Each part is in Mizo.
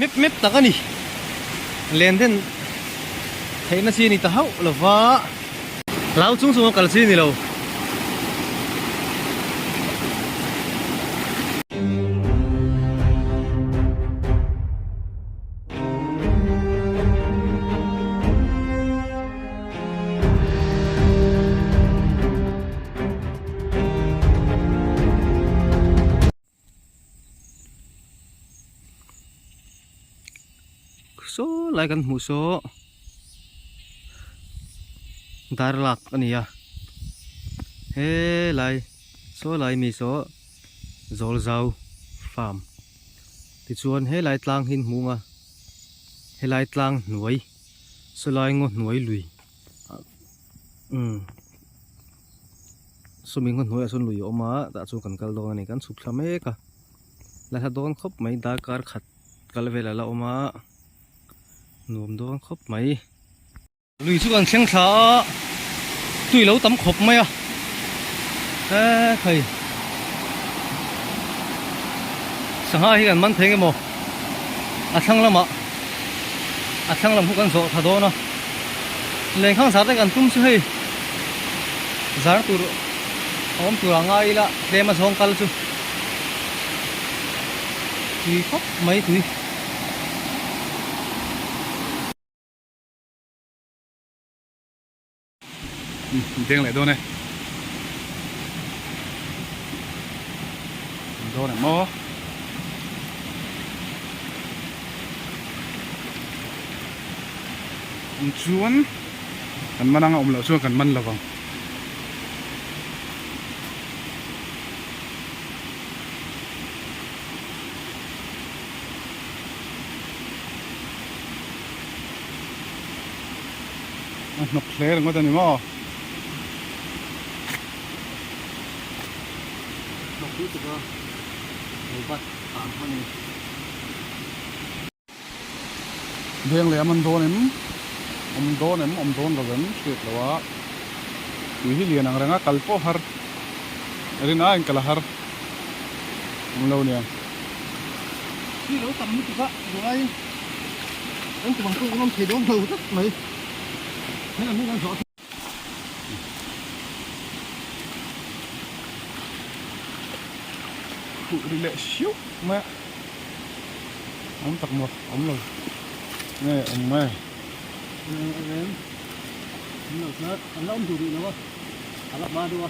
Mep mep tak a ni. Len den theihna chi a ni ta hauh lo va. Hlau chung chung a kal chi a ni lo. Saw lai kan hmuh saw darlak a ni a helai saw lai mi saw zawl zau farm tichuan helai tlang hi an hmu ang a helai tlang hnuai saw lai ngaw hnuai lui umm. Sawmi ngaw hnuaiah sawn lui a awm a tah chuan kan kal dawn a ni kan chhuk thla mek a la hla dawn khawp mai darkar khat kal vel a la awm a nuam dawn khawp mai. Lui chu kan thleng thla a tui lo tam khawp mai a hekhai sangha hi kan man thei nge maw a thlang lamah a thlang lam khu kan zawh tha dawn a lenkhang zar te kan tum chu hei zar tur a awm tur a ngai ila tlem a zawng kal chu tui khawp mai tui. Deng leh dawn e. Dawn em maw? Awm chuan kan man anga awm loh chuan kan man lovang. A hnawk hle ringawt a ni maw? Hnawk duh tuk a, lo bat ang hman a ni. Veng leh a man dawn em? Awm dawn em? Awm dawn lo em? Hriat lo a. Tui hi lian ang reng a, kal pawh har. Rin aiin kal a har. Awm lo nia. Tui lo tam lutuk a, duai. Kan tum ang chu awm thei dawn lo tlat mai. Helam hi kan zawh Khuh ri leh siuh mai a. Awm tak maw? Awm lo. Nge awm mai. Awm lo tlat. An la awm duh rih lo a. A la hma deuh a.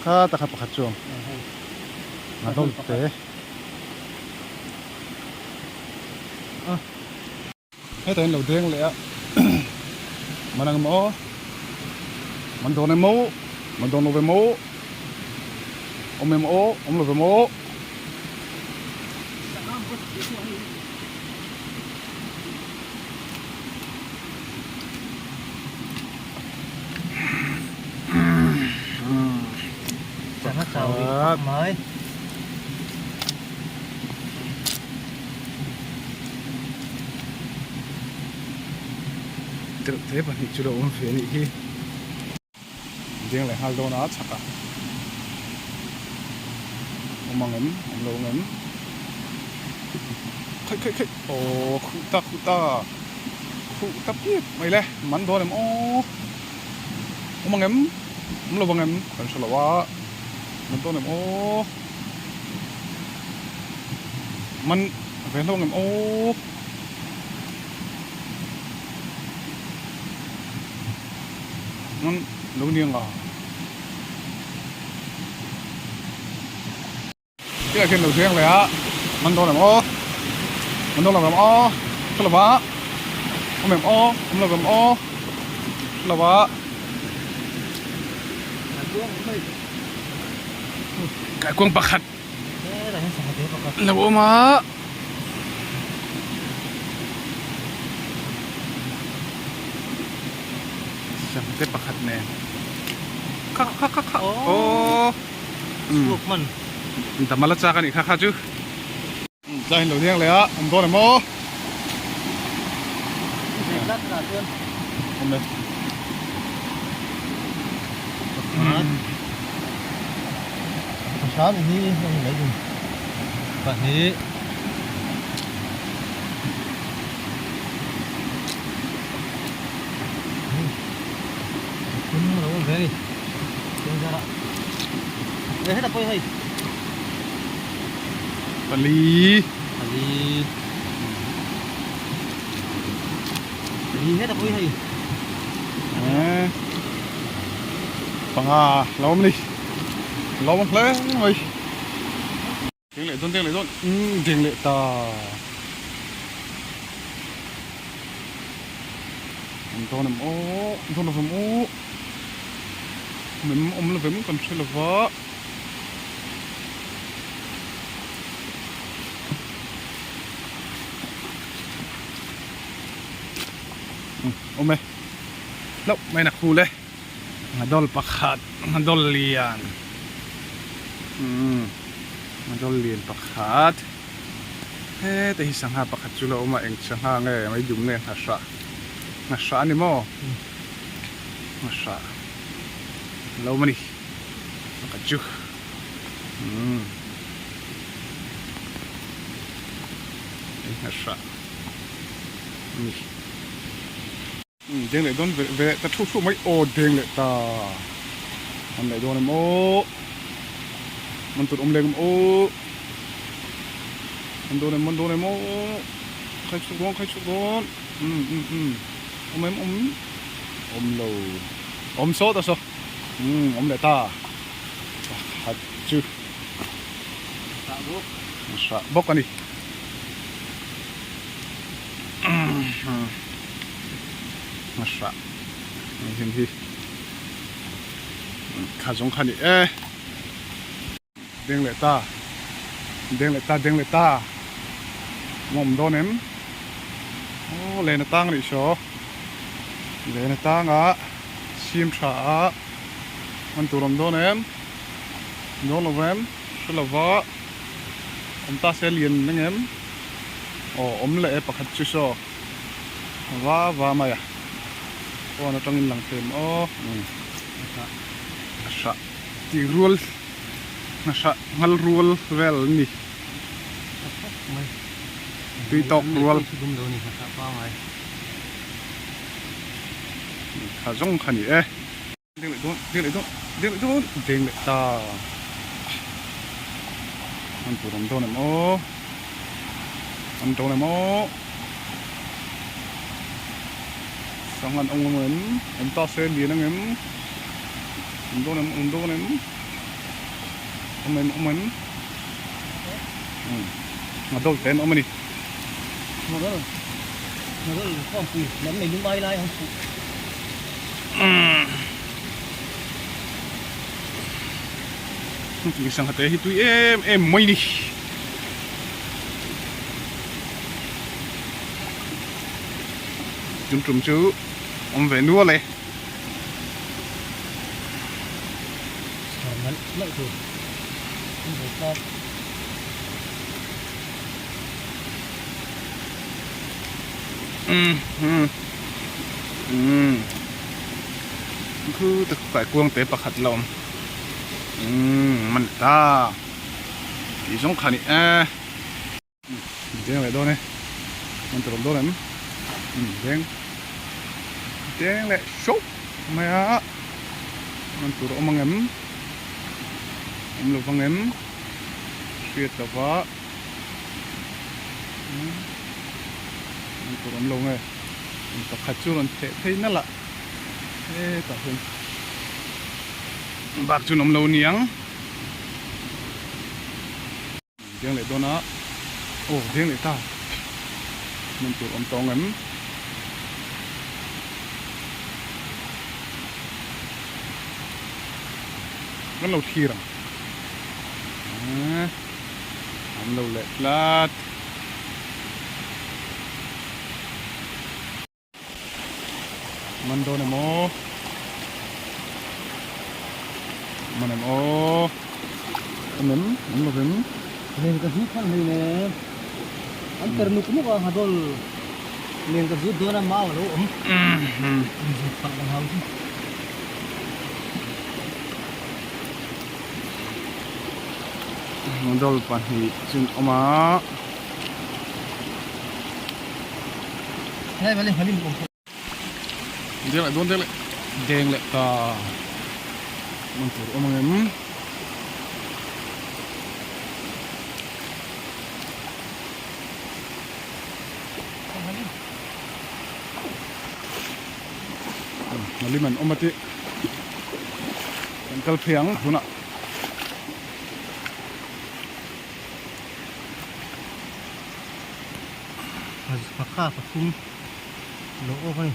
Kha takha pakhat chu awm. A hlawm te. Hetah hian lo deng leh a man ang maw man dawn em maw man dawn lo ve maw awm em aw awm lo ve maw. Mai. Deuh te pahnih chu lo awm ve a nih hi. Deng leh nghal dawn a chhak a. Awm ang em? Awm lo ang em? Khaih khaih khaih aww khuh ta khuh ta khuh ta piap mai le man dawn em aw awm ang em? Awm lo ang em? Kan hre lo a man dawn em aw. Man ve hlawng em aw. Man lo ni ang a. Khi ah khian lo zeng leh a. Man dawn em aw. Man dawn lo em aw. Hre lo va. Awm em aw. Awm lo em aw. Hre lo va. Kaikuang pakhat lo awm a. Sangte pakhat nen kha kha kha kha aw dam a la chak a nih kha kha chu tlai in lo hniang leh a awm dawn em aw awm e. Hram hi hei mai ding pahnih. Hei Tengzara Eh heta pawh hei Pali Pali Pali heta pawh hei Eh Panga lo awm ni Lo awm hle mai Deng leh dawn deng leh dawn umm deng leh ta An dawn em aw dawn lovem aw Mem awm lovem kan hre lova Awm e hlauh mai na khul e. Ngadawl pakhat ngadawl lian umm ngadawl lian pakhat heta hi sangha pakhat chu la awm a eng sangha nge mai dum nge nghahrah nghahrah a ni maw nghahrah a lo awm a ni pakhat chu umm nghahrah a ni. Deng leh dawn ve ve ta thu thu mai aw deng leh ta an leh dawn em aw man tur awm leng em aw an dawn em man dawn em aw khai chhuk dawn khai chhuk dawn um um um awm em awm awm lo awm sawt a saw um awm leh ta pakhat chu hrah bawk a ni. Hmasa heng hi kha zawng kha ni e deng leh ta deng leh ta deng leh ta a awm dawn em aw len atang a nih saw len atanga sim tha a hman tur awm dawn em dawn lo em hre lova awm ta se lian ang em. Aw awm leh e pakhat chu saw va va mai a phone atangin lang thei em aw a hrah tih rual a hrah nghal rual vel an ni tui tawk rual kha zawng kha ni e. Deng leh dawn, deng leh dawn, deng leh dawn, deng leh ta. An tur awm dawn em aw. An dawn em aw. Sang an awm em, awm ta se lian ang em. Awm dawn em, awm dawn em. Awm em, awm em. A dawt te an awm a ni. Model model khawmpui lam nei lum ai lai ang fuh. Tui sangha te hi tui em em mai ni. Tun tum chu awm ve nual e. Nalh nalh tur. Khu tak kai kuang te pakhat la awm man ta tih zawng kha ni e deng leh dawn e man tur awm dawn em deng deng leh hrawk mai a man tur awm ang em awm lo vang em hriat lova an tur awm lo nge pakhat chu rawn theh phei nalh a hetah hian bak chu an awm lo aniang deng leh dawn a aw deng leh ta hmun tur awm tawng em. Kan lo thlir ang an lo leh tlat. Man dawn em aw man em aw awm em awm lo vem. Len ka zut hman hmel nen an per nuk nuk a nghadol len ka zut dawn a mau a lo awm zut palh ang hau chu. Model pahnih chu an awm a. Deng leh dawn deng leh deng leh ta. Man tur awm ang em? Nghalim an awm a tih kan kal phei ang tunah. Ngha pathum lo awk a ni.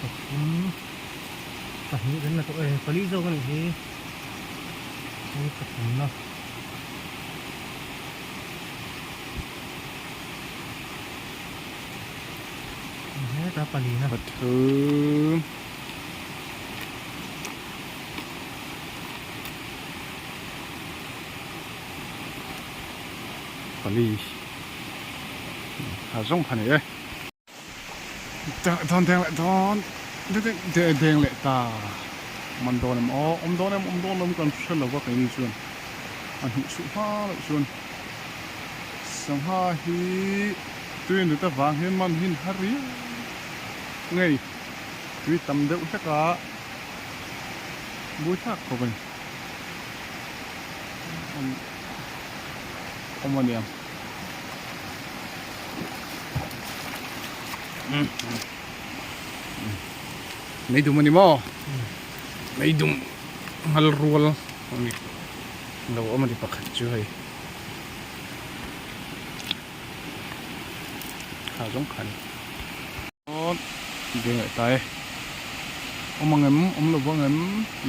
Pathum pahnih kan la tawh e pali zawk a nih hi hei pathumna. Heta palina. Pathum. Pali. A zawng kha ni e. Dawn deng leh dawn deng leh ta. Man dawn em aw awm dawn em awm dawn lo kan hre lo va keini chuan a hnuh suh hma loh chuan sangha hi tui an rit avang hian man hi an har riau ngei tui tam deuh hlek a bui thlak khawp a ni awm a niang. Meidum a ni maw? Meidum ngal rual a ni lo awm a ni pakhat chu hei. Kha zawng kha a ni. Aw deng leh ta e. Awm ang em? Awm lo vang em?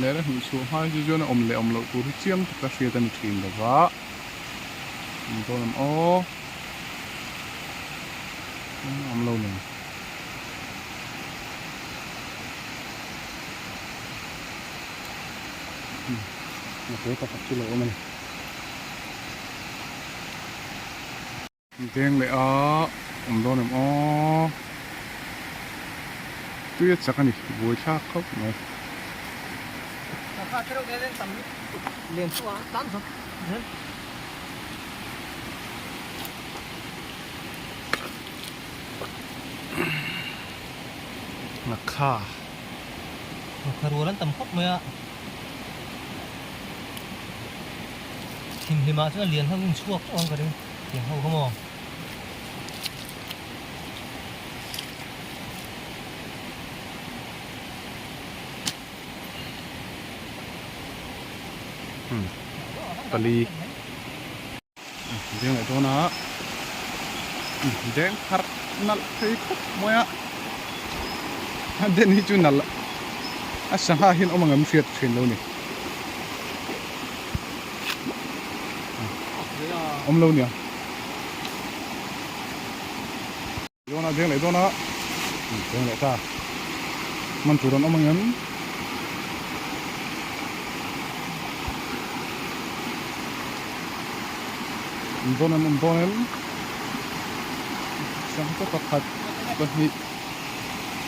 Leh la hnuh chhuah hma hi chu chuan a awm leh awm loh tur hi chiang taka hriat a ni thin lo va. Awm dawn em aw? Awm lo nen. Mate pakhat chu lo awm a ni. Deng leh a awm dawn em aw? Tui a chak a ni, buai thlak khawp mai. Ngakha. Ngakha rual an tam khawp mai a. Thimhlimah chuan lian ho in chhuak tawh ang ka ring. Tiang ho kha maw. Pali. Deng leh dawn a deng thar nalh phei khawp mai a a den hi chu nalh a sangha hian awm ang em hriat thin lo ni awm lo nia dawn a deng leh dawn a deng leh ta man tur an awm ang em. Awm dawn em awm dawn em sangha pakhat pahnih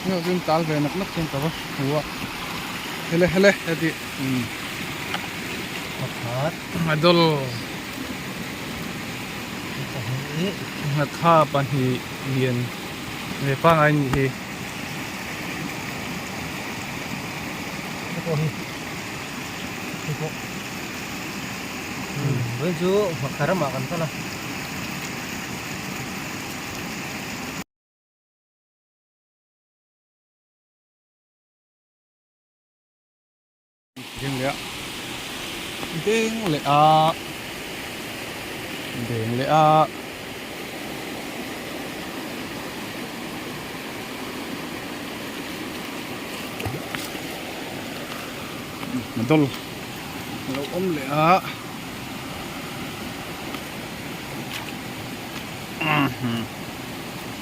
heng ah chuan tal ve nak nak chuan ka va hmu a hele hele heti umm pakhat a dawl pahnih nghatha pahnih lian ve pangai a nih hi. Hei pawh hi hei pawh vawiin chu hmakha ramah kan kal a. Deng leh a deng leh a deng leh a. Dawl a lo awm leh a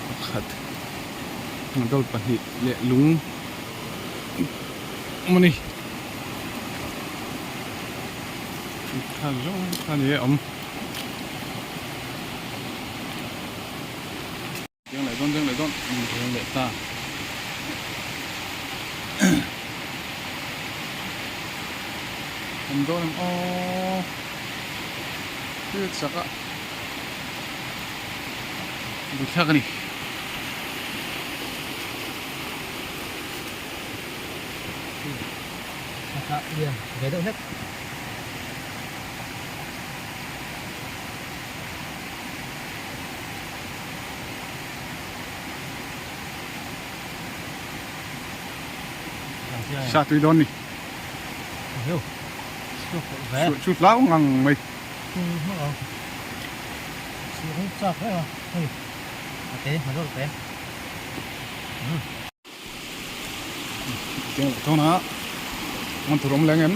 pakhat dawl pahnih leh lung awm a ni kha zawng kha ni e awm. Deng leh dawn deng leh dawn deng leh ta. Awm dawn em aw. Thil chak a buaithlak a ni. Sa tui dawn ni. Chu hlau ngang mai. Tawna ngan tur awm leng em?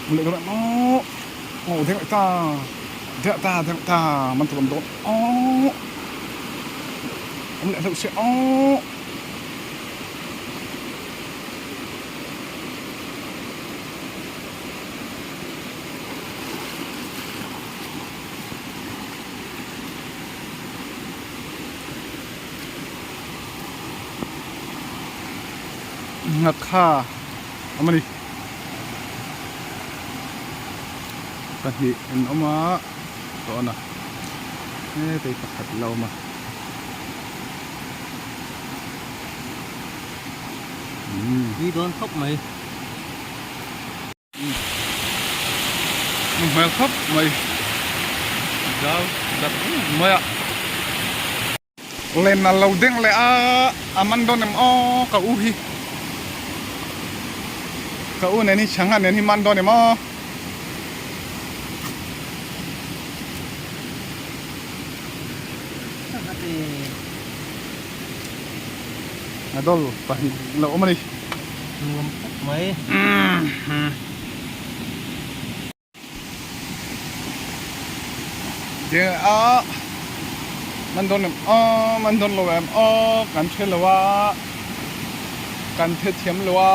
Awm leh dawn em? Aww aw deng leh ta deng ta deng ta man tur awm dawn aww awm leh hlauh se aww. Ngakha awm a ni pahnih an awm a tawna hetei pakhat la awm a. Tui dawn khawp mai. Hmel khawp mai zau zat mai a len a lo deng leh a a man dawn em aw ka u hi ka u nen hi chhangha nen hi man dawn em aw. A dawl pahnih lo awm a ni. Nuam khawp mai. Deng a man dawn em a man dawn lo em a kan hre lo a kan hre thiam lo a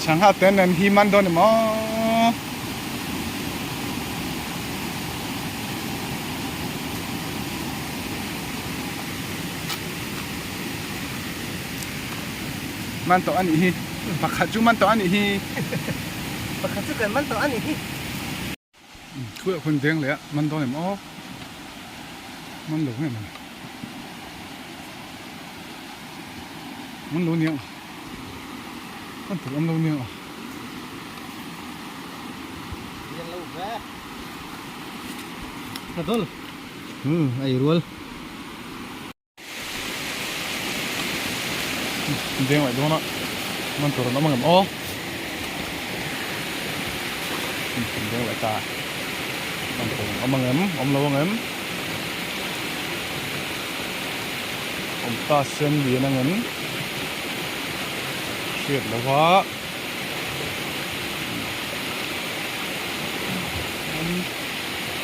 sangha te nen hi man dawn em aw. Man tawh a nih hi pakhat chu man tawh a nih hi pakhat chu kan man tawh a nih hi thu leh hun deng leh a man dawn em aw man lo nge man man lo niang man tur awm lo niang a Adol ai rual. Deng leh dawn a man tur an awm angem aw deng leh ta man tur an awm angem awm lo angem awm ta sen lian angem hriat lo va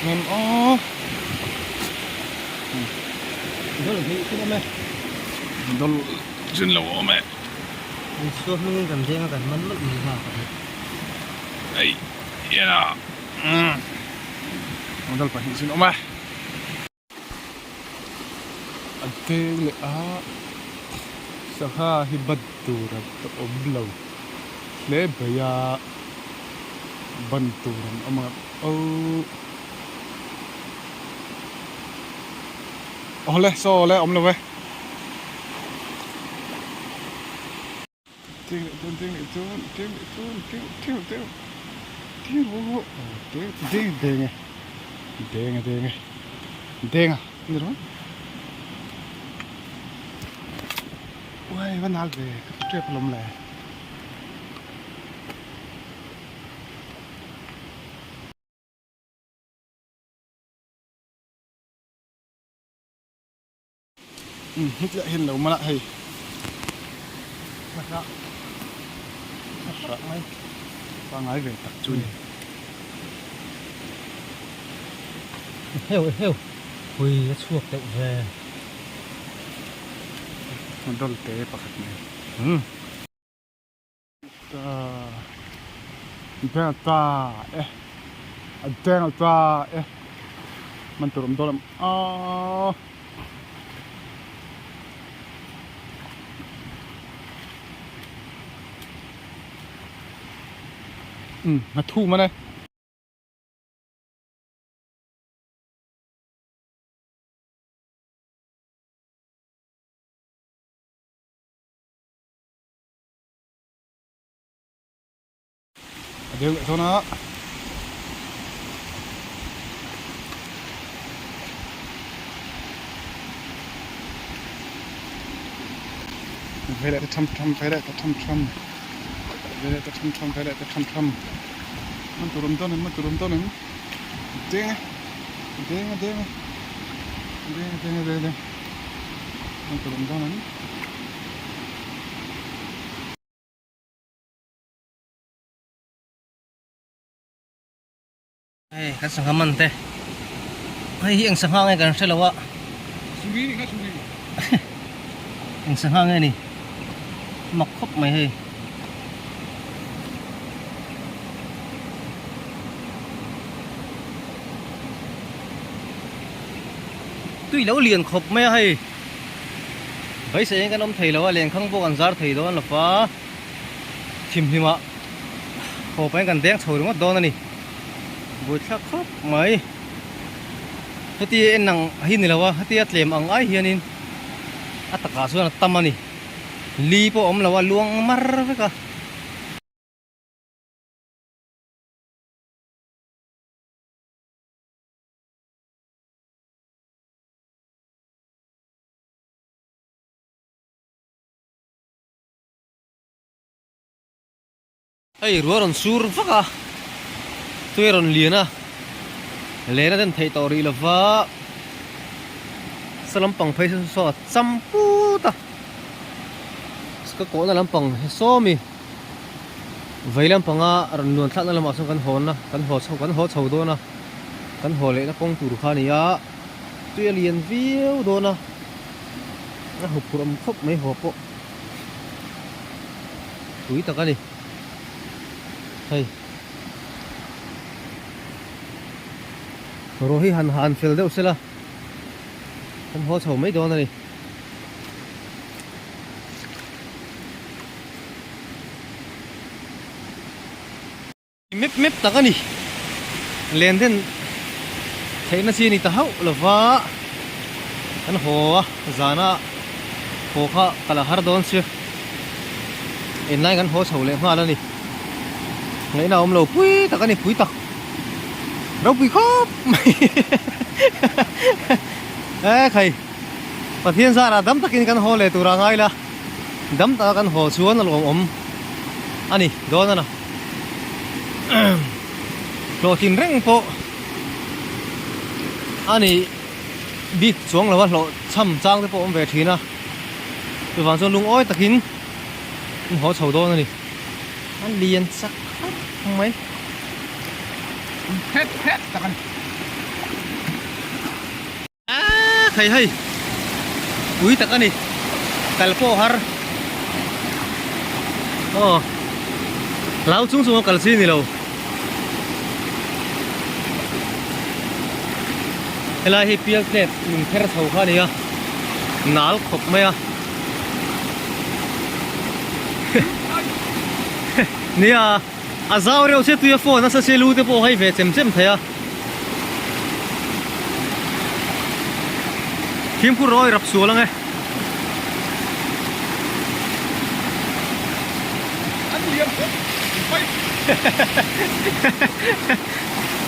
ngem aw. Dawlh hnih chu awm e. Dawlh chin lo awm e. Isua hmingin kan veng a kan man mawlh mai nghak a ni. Ei ena dawlh pahnih chin awm e. A deng leh a sangha hi bat tur a awm lo hle mai a ban tur an awm a aw. Awle saw awle awm lo e. Ting leh tun ting leh tun ting leh tun ting ting ting ting ru deng deng deng e deng e deng e deng a ni rawh uai va nal ve ka tep alawm le. Hit leh hin lo mana hei pangai ve tak chu ni heu heu hui a chhuak deuh ve dawlte pakhat mai Ta ta e a deng ta e man tur awm dawn em aw. Umm nghathu man e. A deuh leh dawn a. Ve leh ta tham tham ve leh ta tham tham ve leh ta tham tham ve leh ta tham tham man tur awm dawn em man tur awm dawn em deng e deng e deng e deng e deng e deng e man tur awm dawn em. Hei kan sangha man te hei hi eng sangha nge kan hre lo a Suri ni kha suri eng sangha nge ni mak khawp mai hei tui lo lian khawp mai a hei Beisei in kan awm thei lo a, lenkhang pawh kan zar thei dawn lo va, thimhlim ah haw pahin kan deng chho ringawt dawn a ni. Buaithlak khawp mai. Heti en ang hi ni lo a, heti a tlem ang ai hianin a takah chuan a tam a ni. Li pawh a awm lo a, luang mar vek a. Hei ruah rawn sur vak a, tui a rawn lian a, len a den theih tawh rih lova, sa lampang phei saw saw a cham put a, ka kawhna lampang hi sawmi vei lampanga rawn luan thlakna lamah sawn kan hawn a, kan haw chho kan haw chho dawn a, kan haw lehna kawng tur kha a ni a. Tui a lian viau dawn a, a huphurh awm khawp mai haw pawh tui tak a ni hei ruah hi han han fel deuh sela kan haw chho mai dawn a ni. Mep mep tak a ni. Len den theihna chi a ni ta hauh lova kan haw a, zana haw kha ka la har dawn sia. Enlai kan haw chho leh nghal a ni. Ngaihna a awm lo pui tak a ni, pui tak. Ropui khawp mai. E khai, Pathian zarah dam takin kan haw leh tur a ngai la. Dam taka kan haw chuan a lawmawm a ni dawn a na. Hlawhtlin reng pawh a ni bik chuang lo a hlawh chham chang te pawh a awm ve thin a. Chuvang chuan lungawi takin an haw chho dawn a ni. A lian chak khawp mai. Phet phet tak a ni. Aaa khai hei pui tak a ni kal pawh har aw hlau chung chung a kal chi a ni lo helai hi pial tlep lung kher chho kha a ni a nal khawp mai a nia a zau reuh sia tui a phone nasa sia lu te pawh a hai ve chem chem thei a. Fimkhur rawh i rap sual ang e.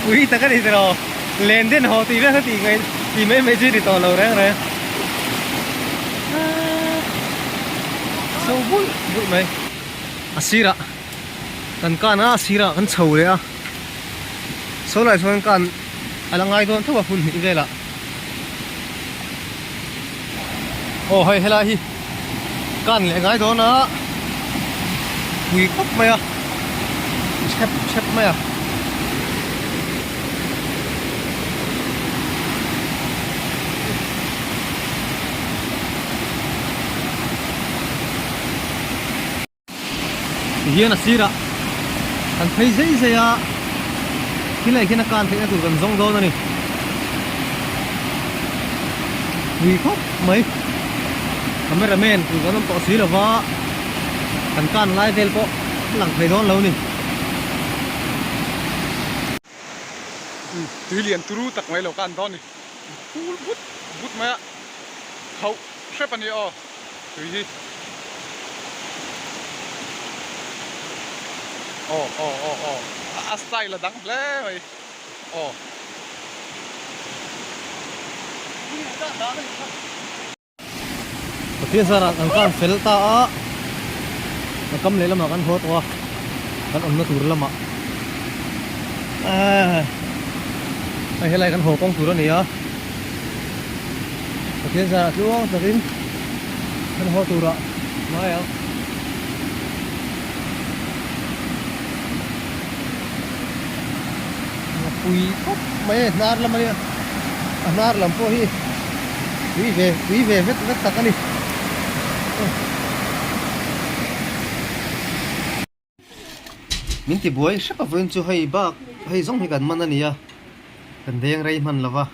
Ui tak a ni tiraw len den haw tih vel kha tih ngaih tih mai mai chu ni tawh lo reng reng. So bulh bulh mai. A sirah kan kan a a sirah kan chho leh a. Saw lai chuan kan a la ngai dawn tho a hun hnih velah aw hei helai hi kan leh ngai dawn a pui khawp mai a chhep chhep mai a. Tihian a sirah kan phei zai zai a, khilai khian a kan theihna tur kan zawng dawn a ni. Pui khawp mai, camera man tur kan awm tawh si lova, kan kan lai vel pawh a lang thei dawn lo a ni. Tui lian turu tak mai lo khan dawn ni. Phul but but mai a, khauh hrep a ni aw tui hi. Aw aw aw aw a style a dang hle mai aw. Pathian zarah kan kang fel ta a, a kam leh lamah kan haw tawh a, kan awmna tur lamah eehh hei helai kan haw kawng tur a ni a, Pathian zarah tluang takin kan haw turah ngai ang. Pui khawp mai a ni hnar lam a nia a hnar lam pawh hi tui ve tui ve vet vet tak a ni. Min ti buai hrep a vawiin chu hei bak hei zawng hi kan man a ni a kan deng rei hman lo va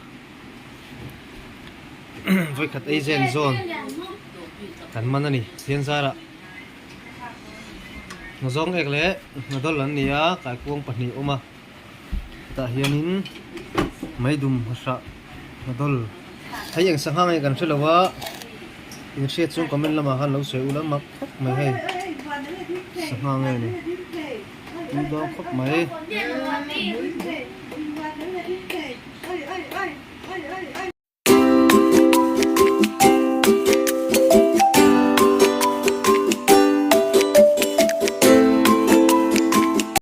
vawikhat ei zen zawn kan man a ni thian zarah. Zawng ek leh hnadawlh an ni a kaikuang pahnih a awm a tah hianin meidum hrah hnadawlh hei eng sangha nge kan hre lo a in hriat chuan comment lamah khan lo sawi ula mak khawp mai hei sangha nge ni tui dawn khawp mai.